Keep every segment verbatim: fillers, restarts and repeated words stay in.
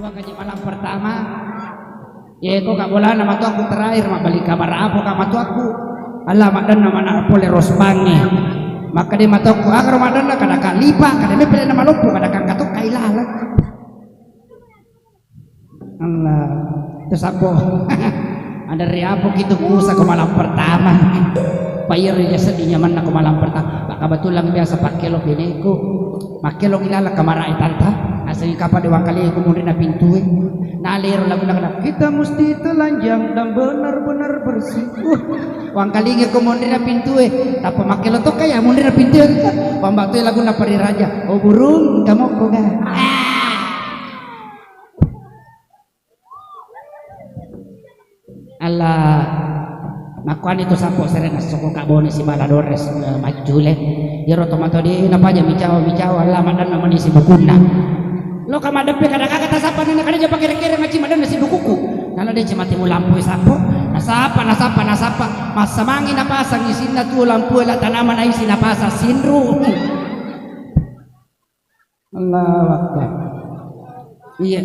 Kaji malam pertama, yeko ka bolana matuakku terakhir, mabbali kamar apo ka matuakku. Allah maddanna mana pole rosbangnge. Makkeda matuakku, "Agaro maddanna?" Kada ka lipa, kada me pele na maloppo, kada ka engka tokka ilala. Allah, itu sapo. Ada ri apo kitu kusa ko malam pertama. Pa iyaro iya seddi nyamanna ko malam pertama. Pa kebetulan biasa pakkelo beneku. Makkelong ilala kamarae tanta. Asengi kapa de wangkalinga ko munrina pintue. Nalero laguna kada, "Kita mesti telanjang dan benar-benar bersih." Uh, wangkalinga ko munrina pintue. Tappa makkelo tokka ya munrina pintue. Pambatue laguna Pari Raja. "Oh burung, kamu ko ga?" Allah, makkuani tu sappo sere nassoko ka bone siba La Dores, eh, majjule. Iyaro to matodi napaja micawa, micawa, Allah maddanna mani sibukunna. Lo ka maddeppe kada kaka tasappa nana kada japa kere-kere maci maddanna sibukuku. Nana de cemati mulampui sappo. Nasappa, nasappa, nasappa. Massamangi napasang isinna tu lampue la tanama naisi napasang sinru. Allahu Akbar. Iya,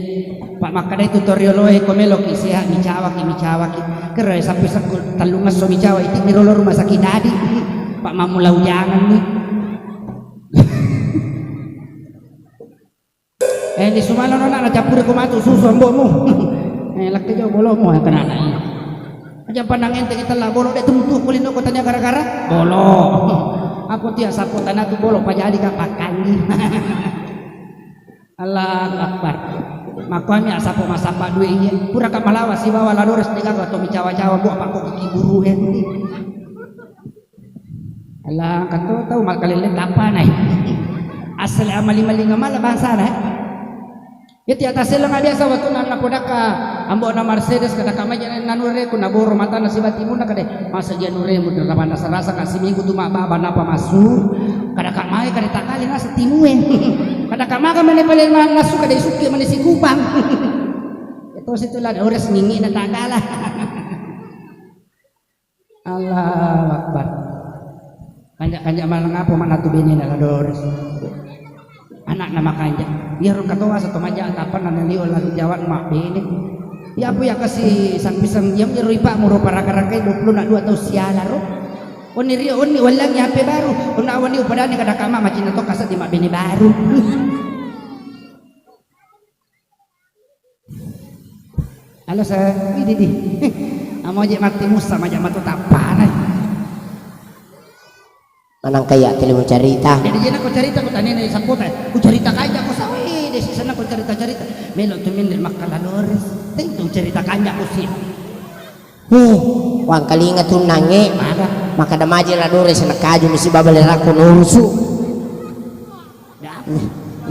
Pak, makkeda itu torioloe ko meloki sehat, micawaki, micawaki. Kero sampai sekko tellung esso micawa, itu miro lo rumah sakit dadi. Pak, mammula ujangan nih. Eh, di sumala nona nacappuri ko matu susu ambomu. Eh, lakke jauh bolomu, eh, kena anak ini. Aja pandang enteng tella bolo de tuntu kulino ko tanya gara-gara bolo. Aku tiap sapo tanah tu bolo pajadi ka pakangi. Allahu Akbar. Makuami asapo masapa dua iya. Pura ka malawa sibawa La Dores de gaga to micawa-cawa buah pako kiki buru ya. Allah kato tau makalele tapa nai. Asal amali-mali ngamala bangsa nai. Yati atas seleng biasa waktu nana podaka ambo na Mercedes kada kamaja nanu reku naboro matana siba timunna kade masa ja nuremu rabanna sarasa ka siminggu tu mababa napa masu kada kamai kada takali nasa timue kada kamaga mane pale nasu kada isuki mane sikupang. Itu situlah Dores ngingi na tagala. Allahu Akbar. Kanja-kanja maneng apa manatu bini na La Dores. Anak nama kanja. Biar katoa satu maja tapan nana liwa lagi jawab mak bini. Ya apa ya kasih sang pisang jam ya ruipa muro para karakai dua puluh nak dua tahun siala ro. Oni rio oni walang ya H P baru. Ona awani upadani kada kama macina to kasat di mak bini baru. Halo, Sir. Idi, di. Amo je mati musa maja matu tapana. Manang kaya tele mau cerita. Jadi jena ko cerita ko tanena sapota. Ku cerita kanja ko sawe de si sana ko cerita-cerita. Melo tu mindir makka La Dores. Tentu cerita kanja ko si. Huh, wangkalinga tunnange. Maka damaje La Dores na kaju misi babale rako nurusu.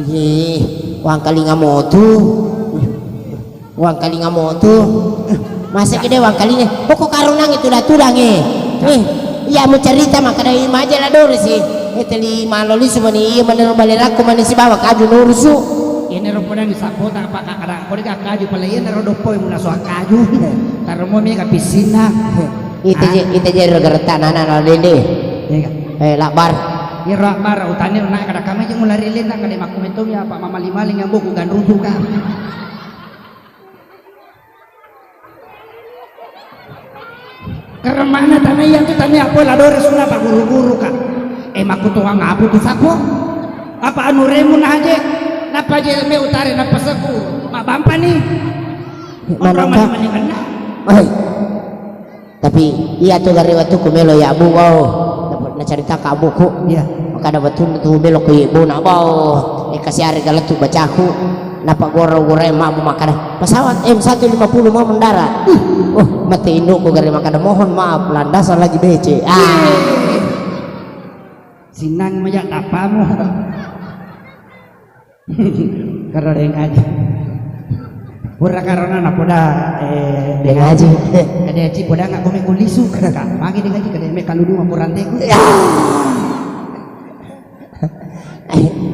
Ih, wangkalinga motu. Wangkalinga motu. Masa gede wangkalinga. Pokok karunang itu dah tudange. Eh, iya mau cerita maka dari maja La Dores. Eh, teli malo lisu mani iya menero balerakku mani sibawa kaju nurusu. Ini rupa dan sapota apa kakara kode kaju pala iya nero dopo yang muna soal kaju. Taruh mau mega pisina. Ita je, ita je ro gerta nana na dende. Eh, lakbar. Iro akbar utani ro nae kada kame je mulari lena kada makkumeto ya apa mamali-mali ngambo ku ganrutu ka. Keremana tanah iya tu tanah apa La Dores suna apa guru-guru ka. Eh makkutuang abu tu sapo. Apa anu remu na aje. Napa je me utare napa seku. Mak bampa ni. Mana ka? Mani kena. Tapi iya tu gare wettukku melo ya abu wau. Nacaritaka abuku. Iya. Makada wettunna tu melo ko ibu na bau. Eh kasiare galettu bacaku. Napa goro-goro mabu makada. Pesawat M satu lima puluh mau mendarat. Oh, mate indukku gare makada mohon maaf landasan lagi becek. Ah. Sinang maja tapamu. Karo deng aji. Pura karona na poda eh deng aji. Kada aji poda nggak kome kulisu kada ka. Magi deng aji kada me kaludu ma puranteku.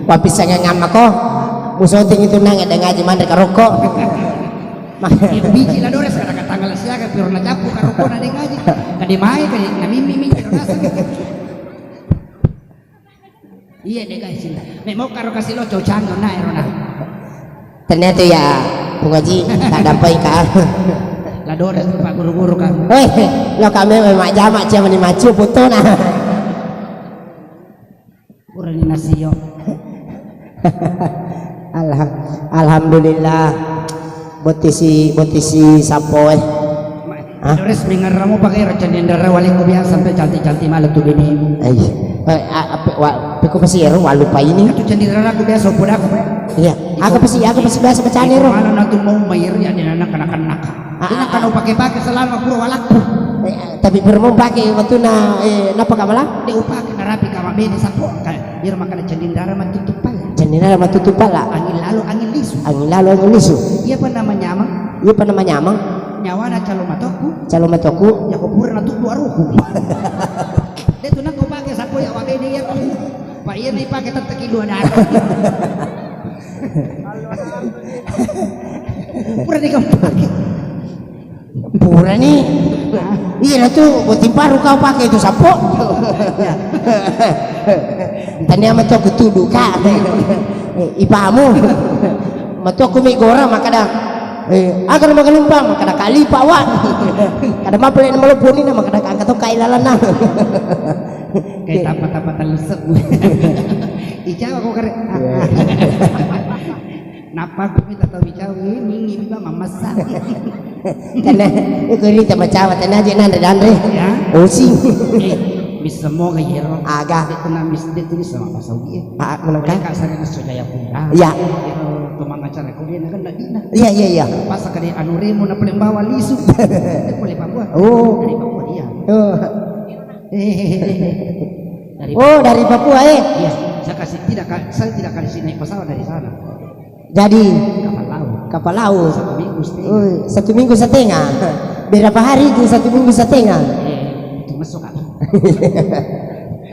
Wapissangang amma ko. Musoting itu nang deng aji manre karoko. Biji La Dores kada ka tanggal siaga piro na cappu karoko na deng aji. Kada mai kada na mimmi mimmi rasa. Iya deh guys, cinta. Mek mau karo kasih lo cocang na ero na. Ternyata ya Ngaji, tak dapat ka. La dore tu Pak guru-guru kan. Weh, lo kami memang jamak cia mani macu putona. Kurani nasio. Alham-, alhamdulillah. Botisi, botisi sapo, eh. Hah? Terus mengerramu pakai raja nendara wali ku biasa sampai cantik-cantik malam tu bini. Eh, iya. Eh, a-, apa, wa-, apa ku pasti ya, walu pa ini. Itu cendera aku biasa, udah aku. Iya. Aga pasi, aga pasi biasa bacane ro. Mana natu mau mayar ya dengan anak-anak. Ah, ah, kan upake-pake selama pura walakku. Eh, tapi pura mau pake waktu na, eh, napa kamala? De upake narapi kama bene sapo. Biar makan cendindara matutup pala. Cendindara matutup pala. Angin lalu, angin lisu. Angin lalu, angin lisu. Iya apa nama nyamang? Iya apa nama nyamang? Nyawana calo matoku. Calo matoku. Ya kupura natu dua ruhu. De tu nang upake sapo ya wabene ya. Pak iya nih pake teteki dua darah. Pura digempaki. Pura nih. Iya tu, botting paru kau pakai itu sapo. Tania matu aku tuduh kak. Eh, ipamu. Matu aku mi gora makada. Eh, agar makalumpa makada kali pawa. Kada mapele nama loponi nama kada angkat kai lalana. Kayak tapa-tapa telusuk. Icawa kok kare. Iya. Nappa aku minta tahu bicara ini, ini juga mamasa. Karena itu ini sama cawa tanya aja nanda danre. Ya. Osi. Eh, bisa mau gak yero? Aga. Itu nang bisa dia tulis sama bahasa Ugi. Ah, menengah. Mereka sering sudah ya pun. Iya. Itu teman acara kau dia kan nak dina. Iya, iya, iya. Pas sekali anu remo nak paling bawah lisu. Dia boleh Papua. Oh. Dari Papua dia. Oh. Hehehe. Dari Oh, dari Papua, eh? Iya, saya kasih tidak ka-, saya tidak kasih naik pesawat dari sana. Jadi kapal laut. Kapal laut. Satu minggu setengah. Oh, satu minggu setengah. Berapa hari itu satu minggu setengah? Eh, itu masuk apa?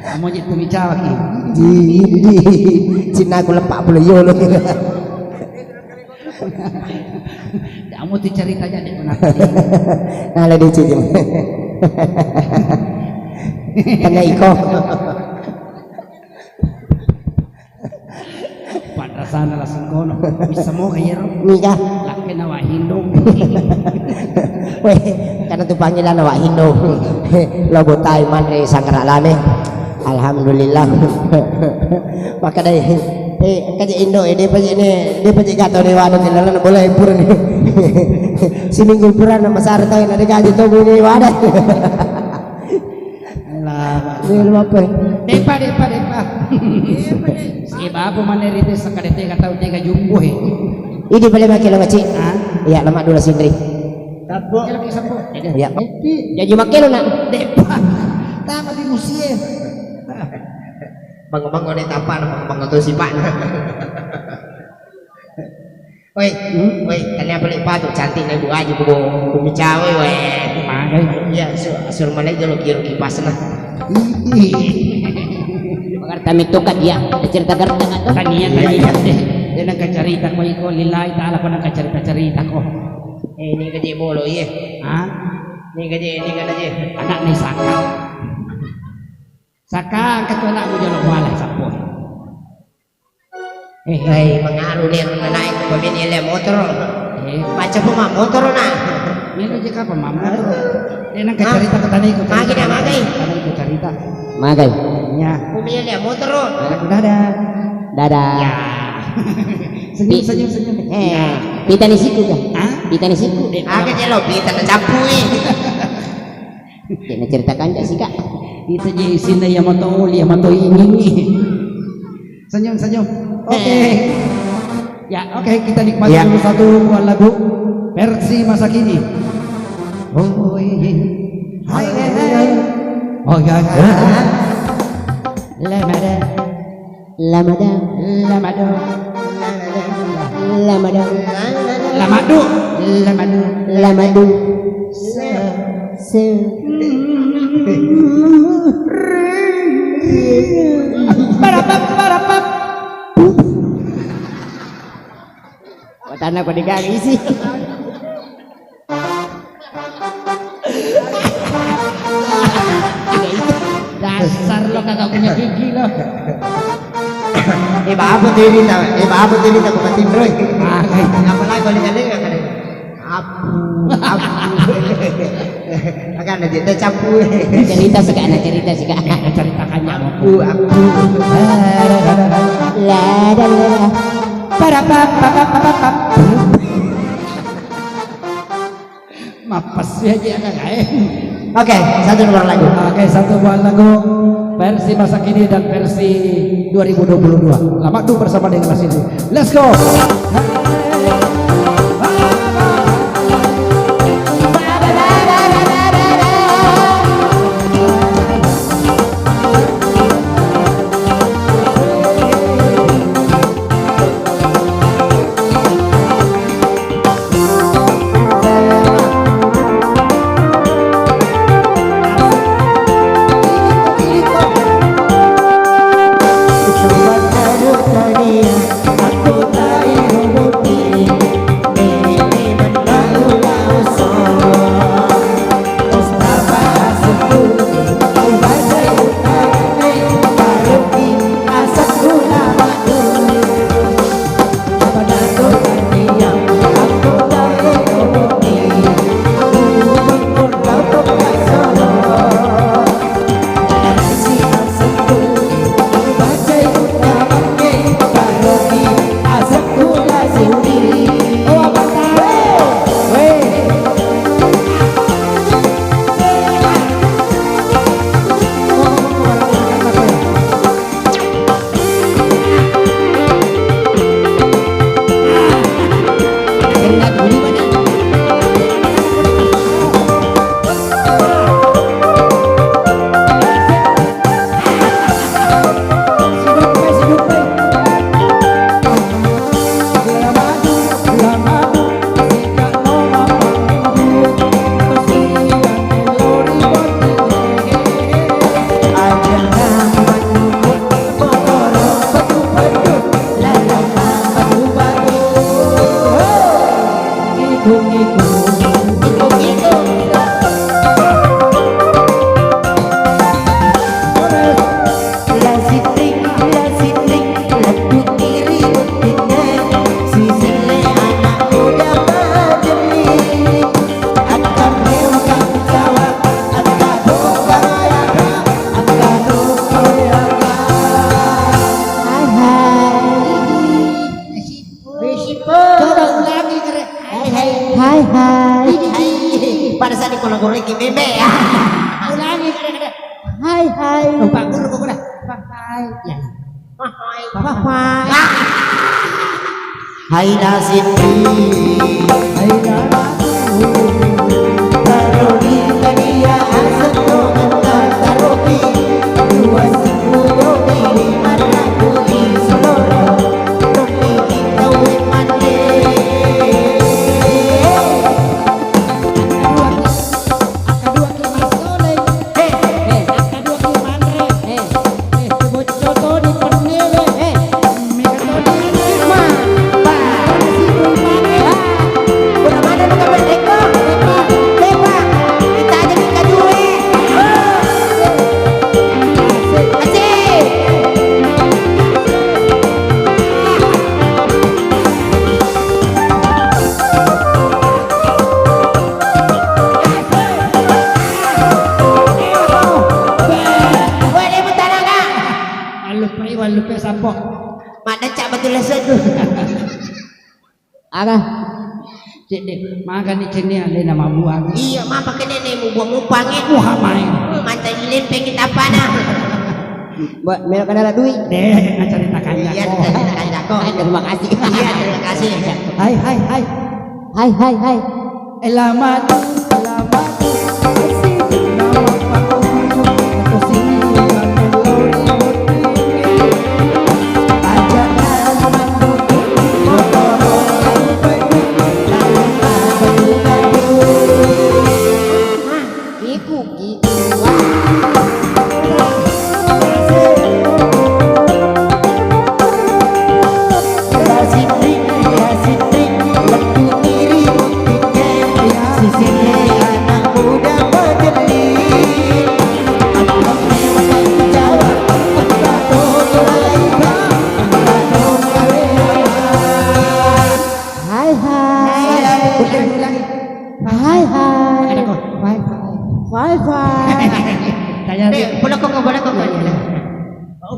Kamu aja itu bicara ki. Di, di, di. Cina aku lepak pula yolo. Kamu tuh cerita aja deh, kenapa? Nah, lagi cuci. Tanya iko. Padrasana langsung kono. Bisa mau kayak ro? Nika. Lakke na Wak Hindo. Weh, karena tu panggilan Wak Hindo. Lo botai manre sangkara lame. Alhamdulillah. Maka dai, eh, kaje Indo, eh, dia paje ne, dia paje gato ne wano ne lana bola pura ne. Siminggu pura na masara tau na dega aja to bunyi wada. Alah, ini lu apa? Depa, depa, depa. Si babu mana rite sakade tega tau tega jumbo he. Ini boleh makin lo kecil. Hah? Iya, lemak dulu sendiri. Tapo. Kira bisa po. Iya. Jadi makin lo nak. Depa. Tama di musie. Bangun-bangun ni tapa, bangun-bangun tu sipak. Woi, hmm? Woi, tania balik patu cantik na dua aja ku ku micawe, woi. Magai. Iya, su-, sur malai jolo kiro kipas na. Ih. Magarta mitoka dia, cerita garta kan? Tania, tania deh. Dia nang kacarita ko iko lillahi ta'ala ko nang kacarita-carita ko. Eh, ini gaji bolo, iya. Hah? Ini gaji, ini kan aja. Anak ni saka. Saka angkat tu anakmu jolo muala sapo. Eh, eh. Hai, mengaruh nih, mengenai pemilik ele motor. Eh. Baca pun mah motor, nah. Melo je kapa mah motor. Dia nang kacarita ke tadi ku. Magi dah, magi. Tadi ku carita. Magai. Ya. Pemilik ele motor. Dadah. Dadah. Ya. Senyum, senyum, senyum. Eh, ya. Pita ni siku kan? Hah? Pita ni siku. Aga jelo pita na capui. Kena ceritakan aja sih, Kak. Itu je isinna ya moto oli, ya moto ini. Senyum, senyum. Oke. Eh. Ya, oke, kita nikmati dulu satu buah lagu versi masa kini. Oh, iya. Hai, hai, hai. Oh, iya, iya. Lemere. Lamada. Lamado. Lamada. Lamadu. Lamadu. Lamadu. Se. Se. Barapap, barapap. Watana ko digang isi. Dasar lo kagak punya gigi lo. Eh, babu tiri ta, eh, babu tiri ta, bukan tindroi. Ah, eh. Apalagi kalau kalian nggak Apu, apu. Makanya dia teh capu. Cerita sih, Kak, nah, cerita sih, Kak. Ceritakannya. Apu, apu. La, da, la, la. Para, pa, pa, pa. Mappassi aja, Kak, eh. Oke, satu nomor lagu. Oke, satu buah lagu versi masa kini dan versi dua ribu dua puluh dua. Selamat tuh bersama dengan Mas Indi. Let's go. Hai, hai. Coba ulangi, kere. Hai, hai. Hai, hai. Hai. Pada saat di kolong goreng, bebek, ya. Ulangi, kere, kere. Hai, hai. Lupa guru, kok udah. Hai, hai. Ya. Hai, hai. Hai, hai. Hai, nasib. Hai, nasib. Allupai, wallupai, sampo. Madecca betul lesetu. Aga? Cedde, magani cenne alena mabuang. Iya, mapake nene mubuang mupange. Wah, main. Hmm, mantai lempe kita pana. Mbak, melo kadala dui. Deh, ngacarita kaya. Iya, ko. Cerita kaya ko. Hai, terima kasih. Iya, terima kasih. Hai, hai, hai. Hai, hai, hai. Selamat, selamat. Iku gigi.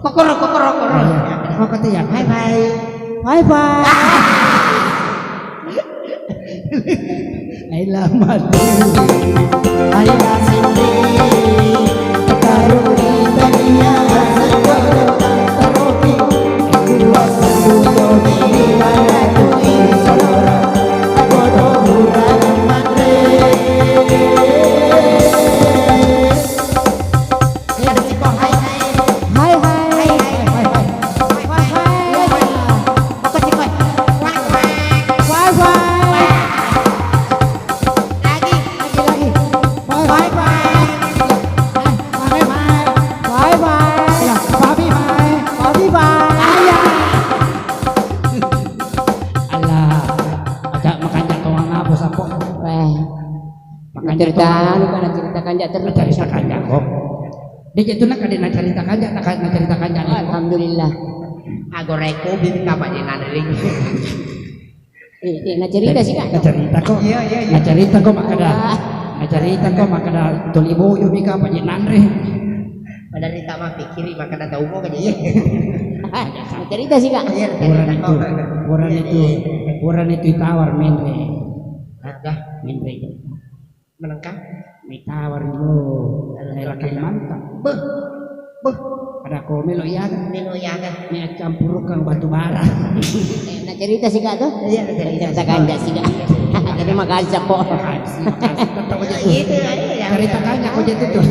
Kokoro, kokoro, kokoro. Oh, iya. Kokoro ya. Bye bye. Bye bye. Ai lama. Ai asik. Taruh di dunia sekolah taruh di dua satu dua dua. Hai, hai. Hai, hai. Hai, hai. Hai, hai. Hai, hai. Hai, hai. Lagi, lagi, lagi. Hai, hai. Hai, hai. Hai, hai. Hai, hai. Ya, Bobby, hai. Bobby, hai. Ayo. Alah, aja makanja' tongeng apa, Sappo? Weh. Makanja' cerita tongeng. Anu, kan cerita kanja' terus. Cerita kanja' kok. Dia jatuh nak ada nak cerita kanja', nak, nak cerita kanja' nih. Alhamdulillah. Agoreko bini apa je nanri. Eh, eh, na cerita sih, Kak. Na cerita ko. Iya, iya, iya. Na cerita ko makkeda. Ah. Na cerita ko makkeda tuli bojo mika apa je nanre. Pada rita mah pikiri makkeda tau mo kaje. Ah, na cerita sih, Kak. Iya, na cerita ko. Purani tu, purani tu, purani tu itawar menre. Ada menre. Menengka? Mitawar lo, eh, Kalimantan. Beh, beh. Ada ko melo iyaga. Melo iyaga. Mi accampurukang batu bara. Eh, na cerita sih, Kak, tuh? Iya, na cerita. Cerita kanja' sih, Kak. Jadi makasih, Sappo. Makasih, makasih. Tetap aja tuh. Iya, itu, iya, iya. Cerita kanja' ko je tuh.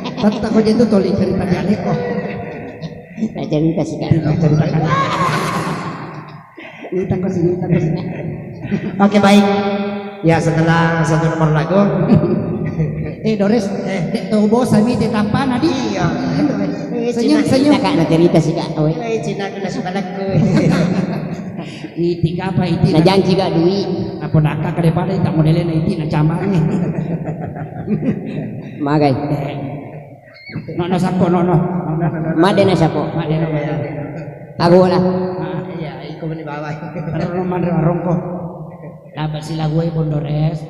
Tetap ko je tuh, toli cerita jaleko. Na cerita sih, Kak. Cerita kanja'. Ini tangko sini, tangko sini. Oke, baik. Ya, setelah satu nomor lagu. Eh, Dores, eh, dek tau bosan mi te tappana, di. Iya. Senyum, senyum. Kak, na cerita sih, Kak. Oe. Eh, Cina kena sebalakku. Iti kapa iti? Na janji, Kak, dui. Apa nakka daripada tak modelnya iti na cambangi. Magai. Eh. No, no, Sappo, no, no. Made na Sappo. Made na, made na. Tahu lah. Ah. Iya, iko meni bawah. Terus manre warungko. Dapat sila gue Bondores.